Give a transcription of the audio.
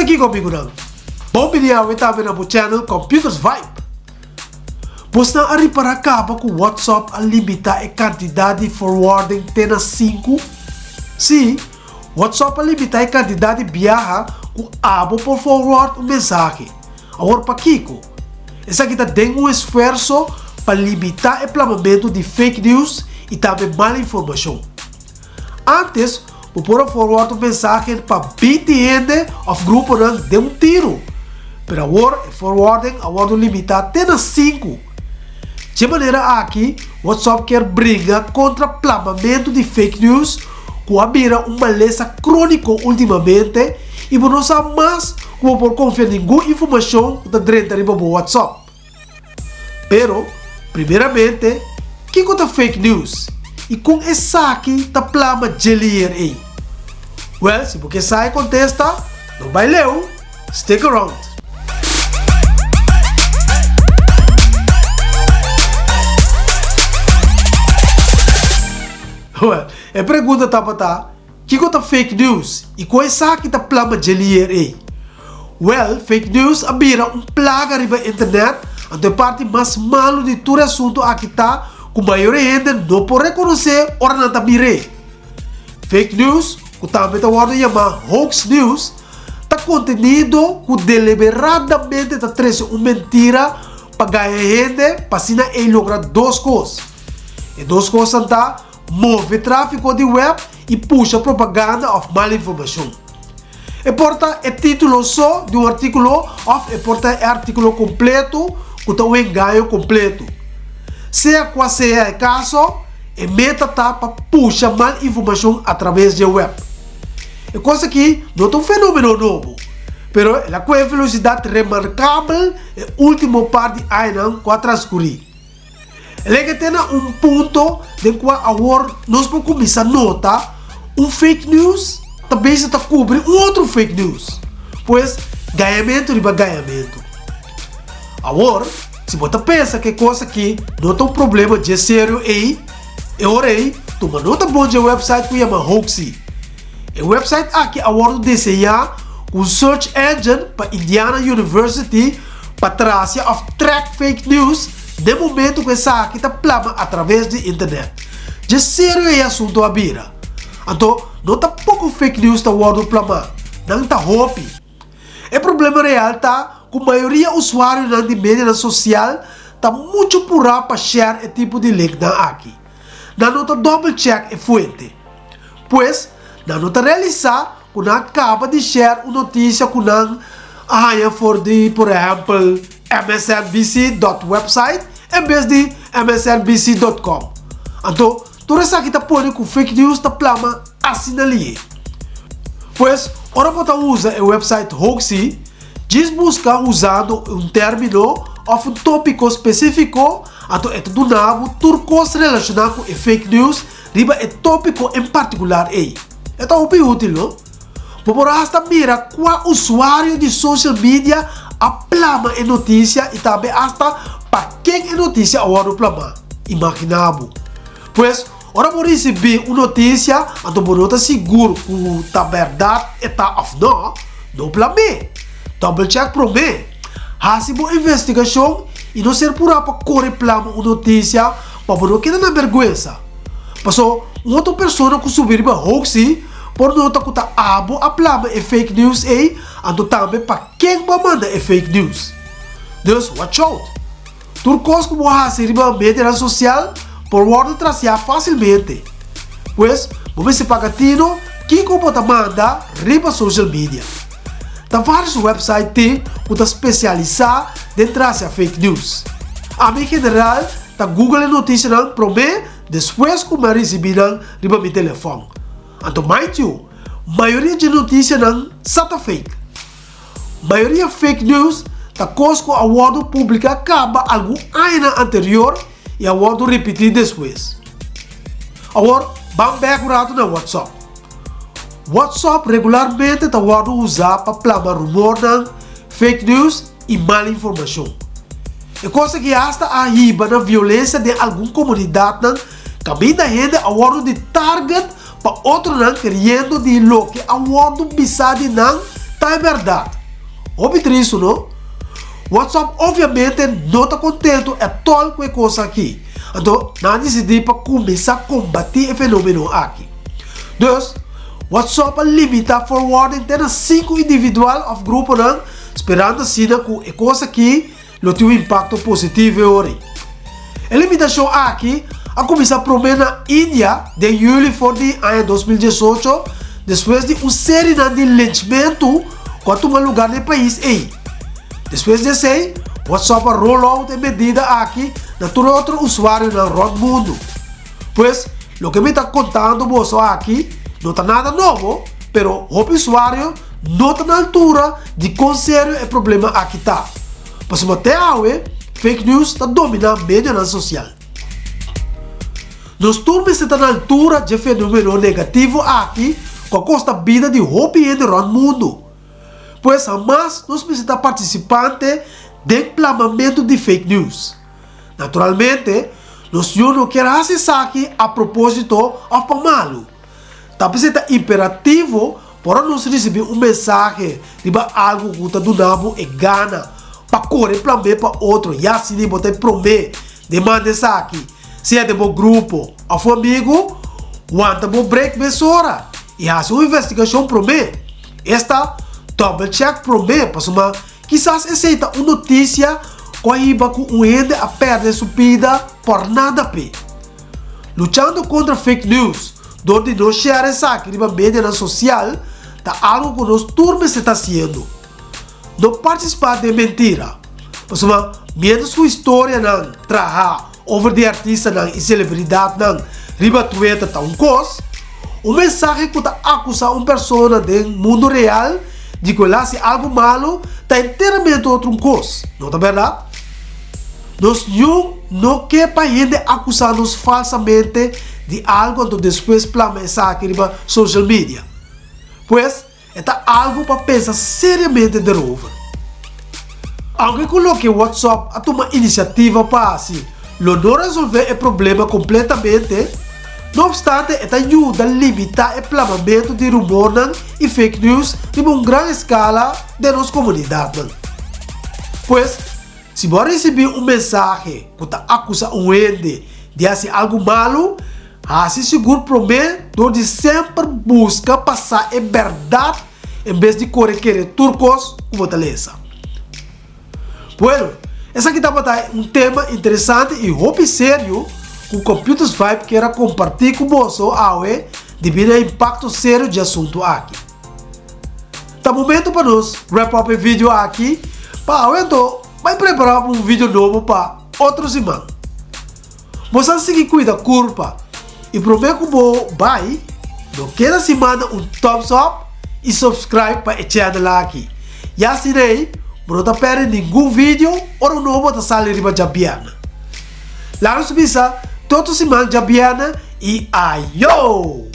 kiko amigunan? Bon bini awe tambe na bo channel Computers Vibe. Bosnan a ripara kaba ku WhatsApp a limita e kantidat di forwarding te na sinku? Sí, WhatsApp a limita e kantidat di biaha ku abo por forward un mensahe. Awor pakiko? Esaki ta den un esfuerso pa limita e plamamentu di fake news i tambe mal informashon. Antes, bo por a forward un mensahe pa binti hende òf gruponan den un tiru, pero awor e forwarding a wòrdu limitá te na sinku. Dje manera aki, WhatsApp kier bringa kontra plamamentu di fake news ku a bira un malesa króniko últimamente i bo no sa mas ku bo por konfia ningun informashon ku ta drenta riba bo WhatsApp. Pero, primeramente, kiko ta fake news i kon esaki ta plama dje lier ei? Wèl, si bo ke sa e kontesta, no bai leu, stick around! Wèl, e pregunta tabata, Kiko ta fake news i kon esaki ta plama dje lier ei? Wèl, fake news a bira un plaga riba internet, anto e parti mas malu di tur e asuntu aki ta ku mayoria hende no por rekonosé ora nan ta mir'é. Fake news, ku tambe ta wòrdu yamá hoax news, ta kontenido ku deliberadamente ta trese un mentira pa gaña hende pa asina ei logra dos kos. E dos kosnan ta. Move tráfiko di web i pusha propaganda òf mal informashon. E por ta e título so di un artíkulo òf e por ta e artíkulo kompleto ku ta un engaño kompleto. Sea kua sea e kaso, e meta ta pa pusha mal informashon atraves dje web. E kos aki no ta un fenómeno nobo, pero el a kohe velosidat remarkabel e último par di añanan ku a transkurí. Lege te na un punto den kua awor nos por kuminsá nota un fake news ta bezig ta kubri un otro fake news. Pues gañamentu riba gañamentu. Awor, si bo ta pensa ku e kos aki no ta un problema dje serio ei, e ora ei tuma nota bon dje website ku yama Hoaxy. E website aki a wòrdu diseñá ku un search engine pa Indiana University pa trasia òf track fake news den momentu ku esaki ta plama atraves di internet. Dje serio e asuntu a bira. Anto, no ta poko fake news ta wòrdu plamá, nan ta hopi. E problema real ta ku mayoria usuarionan di medianan sosial ta muchu purá pa share e tipo di linknan aki. Nan no ta double check e fuente. Pues, nan no ta realisá ku nan a kaba di share un notisia ku nan a haña for di, por ehèmpel, msnbc dòt website en bes di msnbc dòt com. Anto, tur esaki ta pone ku fake news ta plama asina lihe. Pues, ora bo ta usa e website Hoaxy, djis buska usando un término òf un tópiko spesífiko, anto e ta duna bo tur kos relashoná ku e fake news riba e tópiko en partikular ei. E ta hopi útil, no? Bo por hasta mira kua usuario di social media a plama e notisia i tambe hasta pa ken e notisia a wòrdu plamá. Imaginá bo! Pues, ora bo risibí un notisia anto bo no ta sigur ku ta bèrdat e ta òf nò, no plam'é. Double check promé. Hasi bo investigashon i no ser purá pa kore plama un notisia pa bo no keda na bèrgwensa. Paso, un otro persona ku subi riba hoaxi por nota ku ta abo a plama e fake news ei, anto tambe pa ken bo a manda e fake news. Dus, watch out! Tur kos ku bo hasi riba medianan sosial por wòrdu traseá fásilmente. Pues, bo mester paga tino kiko bo ta manda riba social media. Ta vários website tin ku ta spesialisá den trasea fake news. Ami en general ta google e notisianan promé despues ku mi a risibí nan riba mi telefòn. Anto mind you, mayoria dje notisianan sa ta fake. Mayoria fake news ta kos ku a wòrdu publiká kaba algun añanan anterior i a wòrdu ripití despues. Awor, ban bèk un ratu na WhatsApp. WhatsApp regularmente ta wòrdu usá pa plama rumornan, fake news i mal informashon. E kos aki asta a hiba na violensia den algun komunidatnan kaminda hende a wòrdu di target pa otronan keriendo di loke a wòrdu bisá di nan ta e bèrdat. Hopi tristu, no? WhatsApp obviamente no ta kontentu ètòl ku e kos aki. Anto nan a disidí pa kuminsá kombatí e fenómeno aki. Dus, WhatsApp a limitá forwarding te na sinku individual òf gruponan, sperando asina ku e kos aki lo tin un impakto positivo e ora ei. E limitashon aki a kuminsá promé na India den yüli for di aña 2018 despues di un serinan di linchmentu ku a tuma lugá na e pais ei. Despues di esei, WhatsApp a roll out e medida aki na tur e otro usuarionan rònt mundu. Pues, loke mi ta kontando boso aki no ta nada nobo, pero hopi usuario no ta na altura di kon serio e problema aki ta. Pasobra te awe, fake news ta dominá medionan sosial. Nos tur mester ta na altura dje fenomeno negativo aki ku a kosta bida di hopi hende rònt mundu. Pues hamas nos mester ta partisipante den plamamentu di fake news. Naturalmente, nos yu no kier hasi esaki a propósito òf pa malu. Ta p'esei ta imperativo pa ora nos risibí un mensahe riba algu ku ta duna bo e gana pa kore plam'é pa otro, ya asina bo ta e promé den manda esaki, sea den bo grupo òf un amigu, wanta bo brek mesora i hasi un investigashon promé. Esta, double check promé, pasobra Kisas esei ta un notisia ku a hiba ku un hende a pèrdè su bida por nada p'e. Luchando kontra fake news dor di no share esaki riba medianan sosial ta algu ku nos tur mester ta hasiendo. No partisipá den mentira, pasobra miéntras ku historianan trahá over di artistanan i selebridatnan riba Twitter ta un kos, un mensahe ku ta akusá un persona den mundu real di ku el hasi algu malu ta enteramente otro un kos, no ta bèrdat? Nos niun no ke pa hende akusá nos falsamente di algu anto despues plama esaki riba social media. Pues, E ta algu pa pensa seriamente derover. Aunke ku loke WhatsApp a tuma inisiativa pa hasi lo no resolvé e problema kompletamente, no opstante e ta yuda limitá e plamamentu di rumornan i fake news riba un gran eskala den nos komunidatnan. Pues, si bo a risibí un mensahe ku ta akusá un hende di hasi algu malu, Hasi sigur promé dor di semper buska pa sa e bèrdat en bes di kore kere tur kos ku bo ta lesa. Bueno, esaki tabata un tema interesante i hopi serio ku Computers Vibe kier a kompartí ku boso awe debí na e impakto serio dje asuntu aki. Ta momento pa nos wrap up e video aki pa awe anto bai prepará pa un video nobo pa otro siman. Bo sa sigui cuida curpa y prome cu bo bay no keda sin manda un thumbs up y subscribe pa e channel aki ya asina ey bo no ta perde ningun video ora un nobo ta sali riba djabièrnè. Laga nos bisa te otro siman djabièrnè y ayo!